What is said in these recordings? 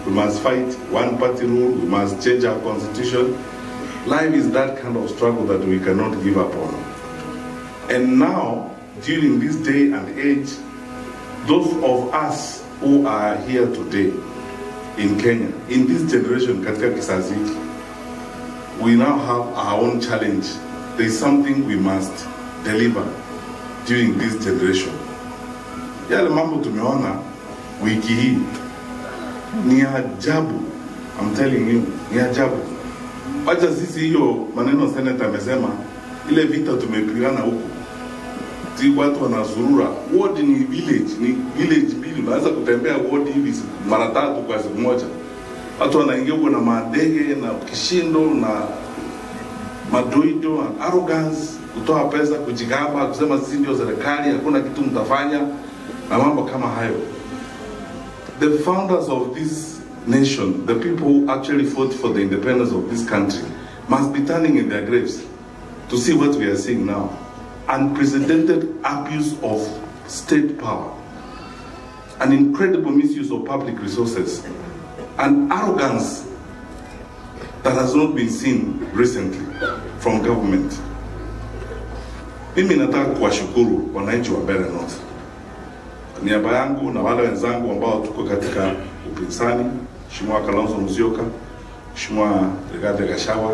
We must fight one party rule. We must change our constitution. Life is that kind of struggle that we cannot give up on. And now, during this day and age, those of us who are here today in Kenya, in this generation, katika kizazi hiki, we now have our own challenge. There is something we must deliver during this generation. Yale mambo tumeona wiki hii ni ajabu. I'm telling you, ni ajabu. Wacha sisi hiyo maneno senator amesema, ile vita tumepigana huku, si watu wanazurura. Ward ni village, ni village mbili, unaweza kutembea ward hivi mara tatu kwa siku moja. Watu wanaingia huko na madege na kishindo na madoido and arrogance, kutoa pesa, kujigamba, kusema sisi ndio serikali, hakuna kitu mtafanya na mambo kama hayo. The founders of this nation, the people who actually fought for the independence of this country, must be turning in their graves to see what we are seeing now. Unprecedented abuse of state power, an incredible misuse of public resources, and arrogance that has not been seen recently from government. Mimi nataka kuwashukuru wananchi wa Mbeere North. Niaba yangu na wale wenzangu ambao tuko katika upinzani, Mheshimiwa Kalonzo Musyoka, Mheshimiwa Rigathi Gachagua,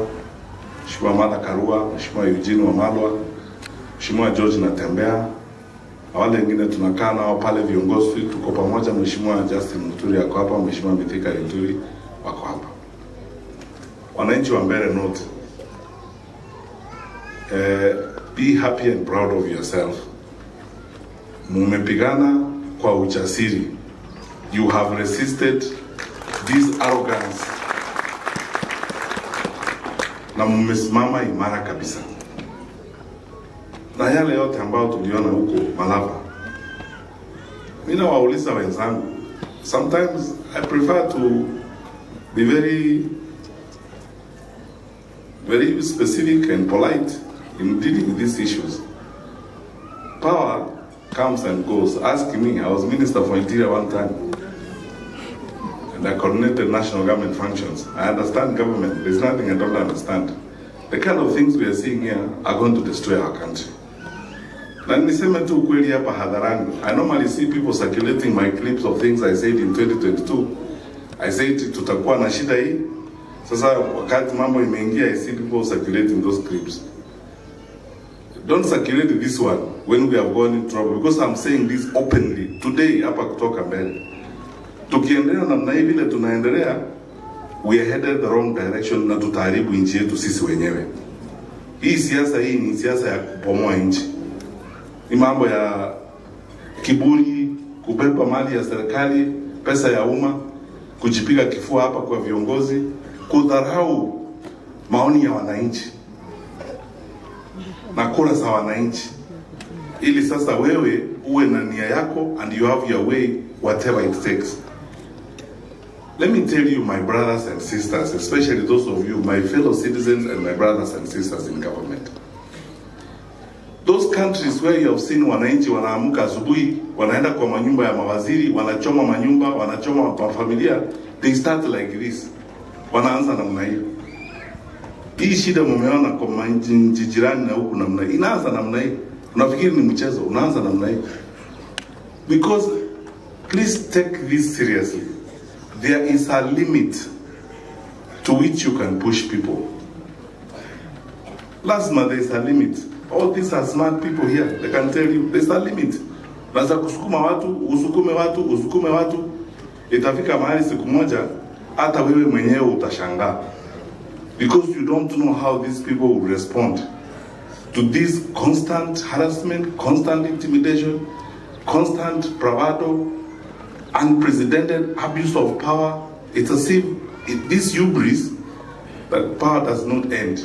Mheshimiwa Martha Karua, Mheshimiwa Eugene Wamalwa, Mheshimiwa George Natembeya, na wale wengine tunakaa nao pale viongozi, tuko pamoja. Mheshimiwa Justin Muturi ako hapa, Mheshimiwa Mithika Linturi wako hapa. Wananchi wa Mbeere North, be happy and proud of yourself. Mumepigana kwa ujasiri. You have resisted this arrogance na mumesimama imara kabisa. Na yale yote ambayo tuliona huko Malava, mimi nawauliza wenzangu, sometimes I prefer to be very, very specific and polite in dealing with these issues. Power comes and goes. Ask me, I was Minister for Interior one time, and I coordinated national government functions. I understand government. There's nothing I don't understand. The kind of things we are seeing here are going to destroy our country. Na niseme tu ukweli hapa hadharani. I normally see people circulating my clips of things I said in 2022. I said tutakuwa na shida hii. Sasa wakati mambo imeingia, I see people circulating those clips. Don't circulate this one when we have gone in trouble, because I'm saying this openly today hapa kutoka mbele. Tukiendelea namna hii vile tunaendelea, we are headed the wrong direction na tutaharibu nchi yetu sisi wenyewe. Hii siasa hii ni siasa ya kubomoa nchi. Ni mambo ya kiburi, kubeba mali ya serikali, pesa ya umma, kujipiga kifua hapa kwa viongozi, kudharau maoni ya wananchi na kura za wananchi, ili sasa wewe uwe na nia yako and you have your way whatever it takes. Let me tell you, my brothers and sisters, especially those of you, my fellow citizens and my brothers and sisters in government. Those countries where you have seen wananchi wanaamuka asubuhi, wanaenda kwa manyumba ya mawaziri, wanachoma manyumba, wanachoma mafamilia, they start like this. Wanaanza namna hiyo. Hii shida mumeona kwa nchi jirani na huku namna hii, inaanza namna hii. Unafikiri ni mchezo, unaanza namna hii. Because please take this seriously. There is a limit to which you can push people. Lazima there is a limit. All these are smart people here. They can tell you there's a limit. Unaweza kusukuma watu, usukume watu, usukume watu. Itafika mahali siku moja hata wewe mwenyewe utashangaa. Because you don't know how these people will respond to this constant harassment, constant intimidation, constant bravado, unprecedented abuse of power. It's as if this hubris that power does not end.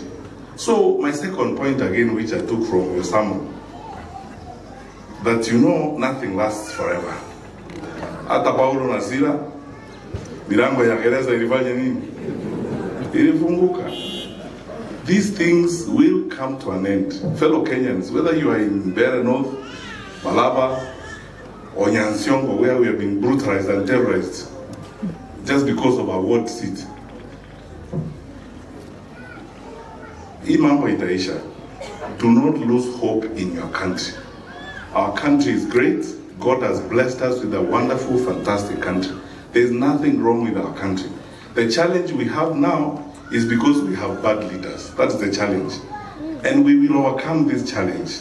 So my second point again, which I took from your sermon, that you know nothing lasts forever. Hata Paulo na Sila, milango ya gereza ilifanya nini? Ilifunguka. These things will come to an end. Fellow Kenyans, whether you are in Mbeere North, Malava, or Nyansiongo, where we have been brutalized and terrorized, just because of a ward seat. Hii mambo itaisha. Do not lose hope in your country. Our country is great. God has blessed us with a wonderful, fantastic country. There's nothing wrong with our country. The challenge we have now is because we have bad leaders. That's the challenge. And we will overcome this challenge.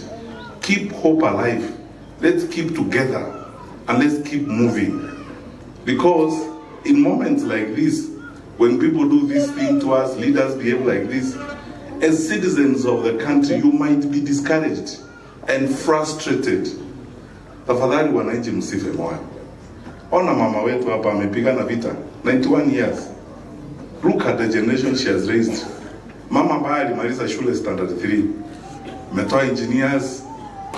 Keep hope alive. Let's keep together and let's keep moving. Because in moments like this, when people do this thing to us, leaders behave like this, as citizens of the country, you might be discouraged and frustrated. Tafadhali wananchi msife moyo. Ona mama wetu hapa amepigana vita 91 years. Look at the generation she has raised. Mama ambaye alimaliza shule standard 3. Ametoa engineers,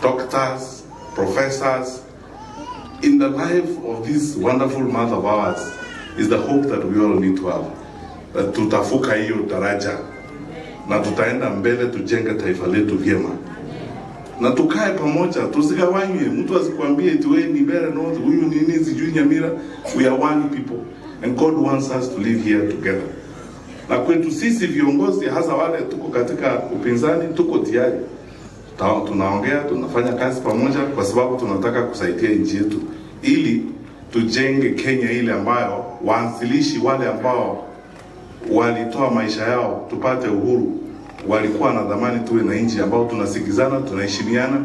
doctors, professors. In the life of this wonderful mother of ours is the hope that we all need to have. That tutavuka hiyo daraja na tutaenda mbele, tujenge taifa letu vyema. Na tukae pamoja, tusigawanywe. Mtu asikwambie eti wewe ni Mbeere North, huyu nini sijui Nyamira. We are one people and God wants us to live here together. Na kwetu sisi viongozi, hasa wale tuko katika upinzani, tuko tayari. Tunaongea, tunafanya kazi pamoja kwa sababu tunataka kusaidia nchi yetu ili tujenge Kenya ile ambayo waanzilishi wale ambao walitoa maisha yao tupate uhuru walikuwa na dhamani. Tuwe na nchi ambao tunasikizana, tunaheshimiana,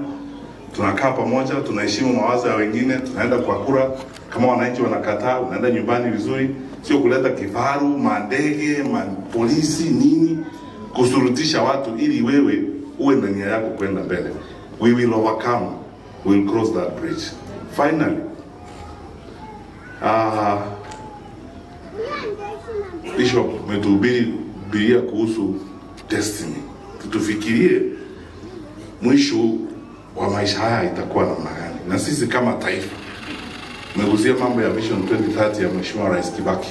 tunakaa pamoja, tunaheshimu mawazo ya wengine, tunaenda kwa kura. Kama wananchi wanakataa, unaenda nyumbani vizuri, sio kuleta kifaru, mandege, polisi nini kusurutisha watu ili wewe uwe na nia yako kwenda mbele. We will overcome. We will cross that bridge. Finally, Bishop umetuhubiria kuhusu destiny. Tufikirie mwisho wa maisha haya itakuwa namna gani, na sisi kama taifa. Umegusia mambo ya Vision 2030 ya Mheshimiwa Rais Kibaki,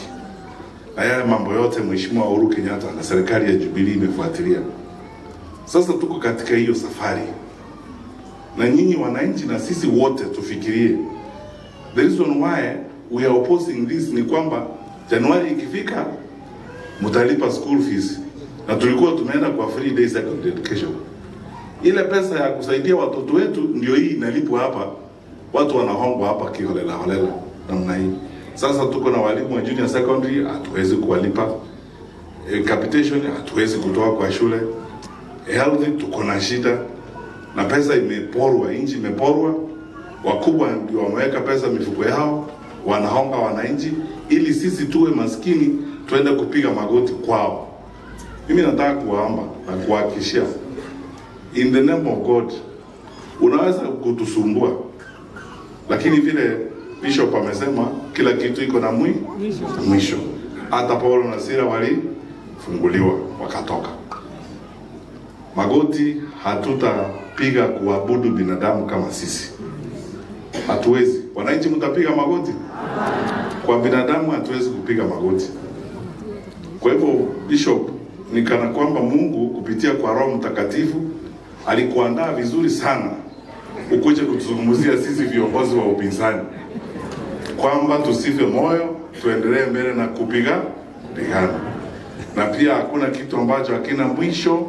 na yale mambo yote Mheshimiwa Uhuru Kenyatta na serikali ya Jubilee imefuatilia. Sasa tuko katika hiyo safari, na nyinyi wananchi na sisi wote tufikirie. The reason why we are opposing this ni kwamba Januari ikifika mtalipa school fees, na tulikuwa tumeenda kwa free day secondary education. Ile pesa ya kusaidia watoto wetu ndio hii inalipwa hapa. Watu wanahongwa hapa kiholela holela namna hii. Sasa tuko na walimu wa junior secondary, hatuwezi kuwalipa. Capitation hatuwezi kutoa kwa shule. Health tuko na shida. Na pesa imeporwa, nchi imeporwa. Wakubwa ndio wameweka pesa mifuko yao, wanahonga wananchi ili sisi tuwe maskini tuende kupiga magoti kwao. Mimi nataka kuwaomba na kuhakikishia, in the name of God, unaweza kutusumbua, lakini vile Bishop amesema kila kitu iko na mwisho. Hata Paulo na Sila walifunguliwa wakatoka. Magoti hatutapiga kuabudu binadamu kama sisi. Hatuwezi. Wananchi mtapiga magoti? Kwa binadamu hatuwezi kupiga magoti. Kwa hivyo Bishop, ni kana kwamba Mungu kupitia kwa Roho Mtakatifu alikuandaa vizuri sana ukuje kutuzungumzia sisi viongozi wa upinzani kwamba tusife moyo, tuendelee mbele na kupiga pigana. Na pia hakuna kitu ambacho hakina mwisho,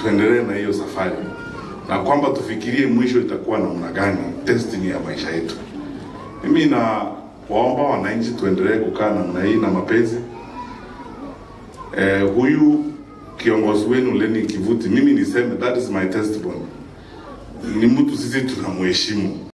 tuendelee na hiyo safari. Na kwamba tufikirie mwisho itakuwa namna gani, destiny ya maisha yetu. Mimi na waomba wananchi tuendelee kukaa namna hii na mapenzi. Huyu kiongozi wenu Lenny Kivuti, mimi niseme that is my testimony. Ni mtu sisi tunamheshimu.